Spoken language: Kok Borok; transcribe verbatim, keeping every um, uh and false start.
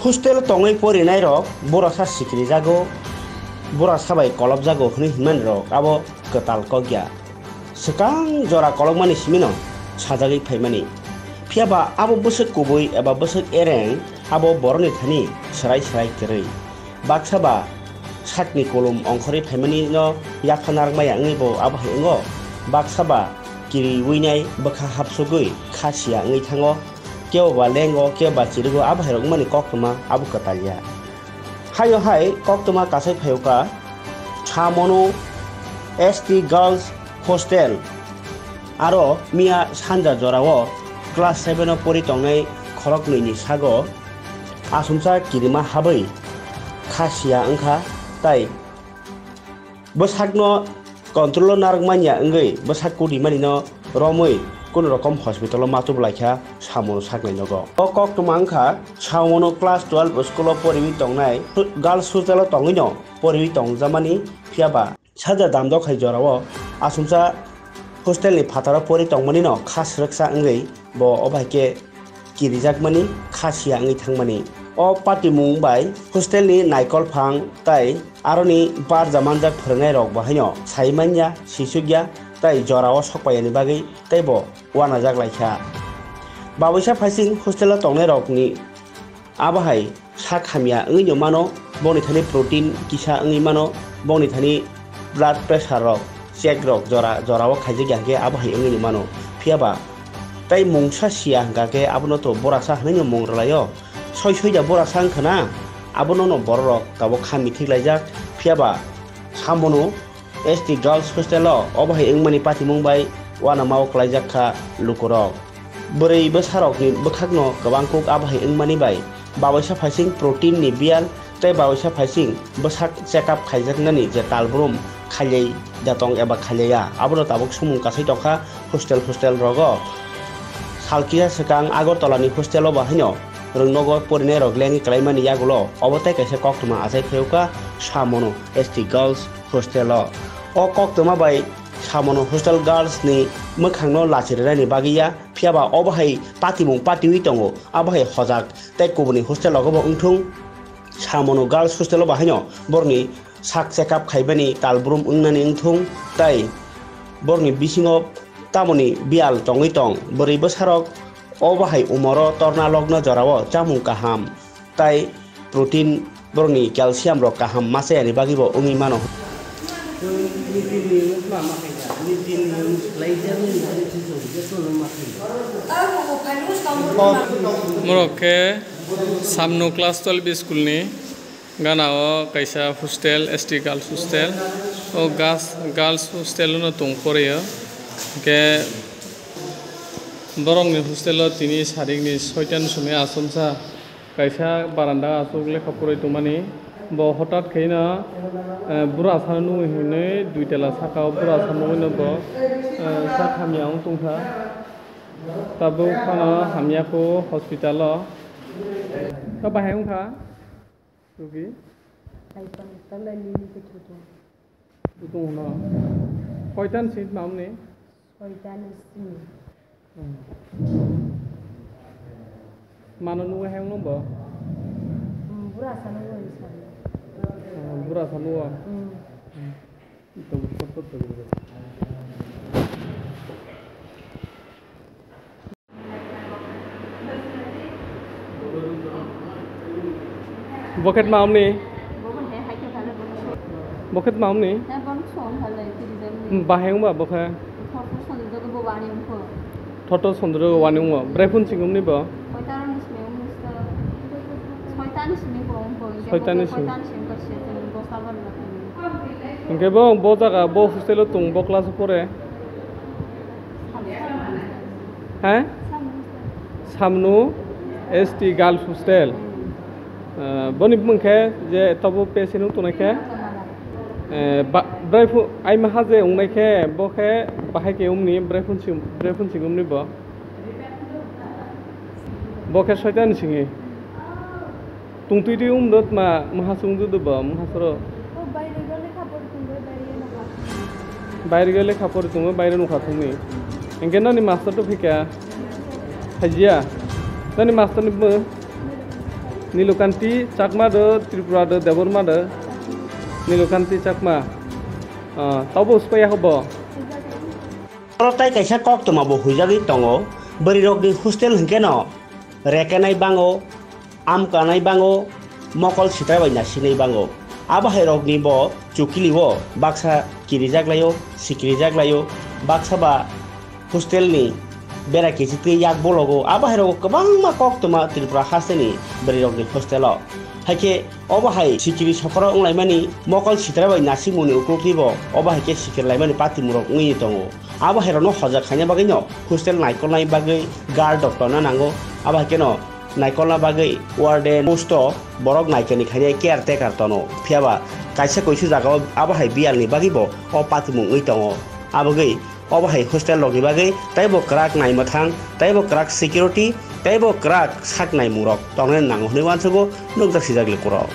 Hostel tongwi porinairok borasa sikirijago, borasa bai kolopjago hwnwi hinmanirok abo kwtal kok ya. Swkang jora kolokmani simino sajagwi phaimani. Phiya ba abo bwswk kubui eba bwswk ereng abo borokni thani swrai swrai kwrwi. Baksa ba sakni kolom ongkhorwi phaimani no yapha narwkmaya wngwi bo abo hai wngo. Baksa ba kiriwi nai bwkha hapsugwi kha siya wngwi thango. Kebo ba lengo, kebo ba chirigo, abo hai rok wngmani koktwma abo kwtal ya. Hayo hai koktwma kasai phaio ka Samono S T Girls Hostel. Aro miya sanja jorao class seven o pori tongnai khoroknwi ni sago asumsa kirima habwi kha siya wngkha, tai bwsakno control o narwk manya wngwi bwsak kudi mani no romwi kunu rokom hospital o ma tubulaikha Samono saknai nogo. O koktwma wngkha Samono class twelve school o poriwi tongnai girls hostel o tongwi no poriwi tongjamani, phiya ba Saja damdok hai jorao asumsa hostel ni phataro pori tongmani no kha swrwksa wngwi bo o bai khe kirijakmani kha siya wngwi thangmani. O patimung bai hostel ni naikol phang tai aroni barja manjak phwrwngnai rok bo haino sai manya, sisukya tai jorao sokpaiyani bagwi tei bo uanajak laikha. Babuisa phaising hostel o tongnai rokni abo hai sak hamya wngwi no mano, bongni thani protein kisa wngwi mano, bongni thani blood pressure rok check rok jora jora o khaijak ya hwnkhe abo hai wngwi no mano. Phiya ba tai mungsa siya hwnkha khe abono to borasa hwnwi no mung rwlai o. Soi soi da borasa wngkha na, abono no borok rok tabuk kha mithik laijak. Phiya ba Samono S T Girls Hostel o obo hai wngmani patimung bai uanama o kwlaijak kha lukurok. Bwrwi bwsarokni bwkhakno kwbang kuk abo hai wngmani bai baboisa phaising protein ni biyal tei baboisa phaising bwsak check up khaijaknani je talbrum khailai da tong eba khailaiya, abono tabuk sumung kasai tongkha hostel hostel rogo. Salkisa swkang Agartala ni hostel o bo haino rwngnogo porinairok lengwi kwlaimani yagulo obo tei kaisa koktwma achai phaiwkha Samono S T Girls Hostel o. O koktwma bai Samono Hostel Girls ni mwkhangno lachirinani bagwi ya, phiya ba obo hai patimung patiwi tongo, abo hai hojak tei kubuni hostel rogo bo wngthung. Samono Girls Hostel o bahaino borokni sak check up khaibani talbrum wngnani wngthung tei borokni bisingo tamoni biyal tongwi tong, bwrwi bwsarok obo hai umoro torna logno jorao chamung kaham tei protein borokni calcium rok kaham machayani bagwi bo wngwi mano. Morok khe Samno class twelve school ni gana o kaisa hostel, S T girls hostel. O gas-, girls hostel no tong poreo. Hwnkhe borokni hostel o tini sarikni soitan sumi asomsa kaisa baranda aswk lekha porwi tongmani. Bo hotat khaino, eh, bura sano nugwi hinwi dui tala saka o bura sano nugwi no bo, eh, sak hamya wng tongkha. Tabuk phano hamya kho hospital o. To bahai wngkha? Rugi? Kaipan tala nini ke thutu. Tutung no. Koitan seat mamni? Koitan sini. Hmm. Mano nungwi hayung nungbo? Hmm, bura sano nungwi sani. Oh, bura sano. Hmm. Hmm. Ito, ito, ito, ito. Bokhet ma omni? Bokhet ma omni? Hmm, bahai wngba bokhe? Thoto sondro wani wngo. Bwraiphun sing omni bo? Soitani simi. Hwnkhe bo, bo jaga, bo hostel o tung, bo class o pore? Ha? Samnu S T Girls Hostel. Eh, boni bumung khe je tobo pesi nung tongnai khe, eh, ba-, bwraiphun, aima haje wngnai khe, bo khe bahai khe wngni, bwraiphun sing, bwraiphun sing wngni bo. Bo khe soitani singwi. Tungtwi twi wng do tma, mwha chwng do do bo, mwha chwro. O, baire gole khapor tungwi, baire nokha. Baire gole khapor tungwi, baire nokha thungwi. Hwnkhe nani master to phika? Hajia. Nani master ni bumung? Nilokanti Chakma do, Tripura do, Debbarma do. Nilokanti Chakma. Ah, tabo uspai ya hobo. Oro tai kaisa koktwma bo huijagwi tongo. Bwrwirokni hostel hwnkhe no rekenai bango, amkanai bango, mokol sitra bai nasinai bango. Abo hai rokni bo chukili o baksa kirijak laio, sikrijak laio, baksa ba hostel ni bera kichitwi yak bologo. Abo hai rogo kwbangma koktwma Tripura hasteni bwrwirokni hostel o. Haikhe obo hai sikiri sokoro wnglaimani mokol sitra bai nasimungni ukulukni bo obo hai khe sikirlaimani patimurok wngwi tongo. Abo hai rokno hojak khaina bagwi no hostel naikolnai bagwi guard rok tonna nango. Abo hai kheno naikolna bagwi warden post o borok naikani khainai caretaker tono. Phiyaba kaisa koisu jagao abo hai biyalni bagwi bo o patimung wngwi tongo. Abogwi obo hai hostel rokni bagwi teibo kwrak naimwthang, teibo kwrak security, teibo kwrak sak naimung rok tongnai nango hwnwi uansukgo nukjak sijak likurok.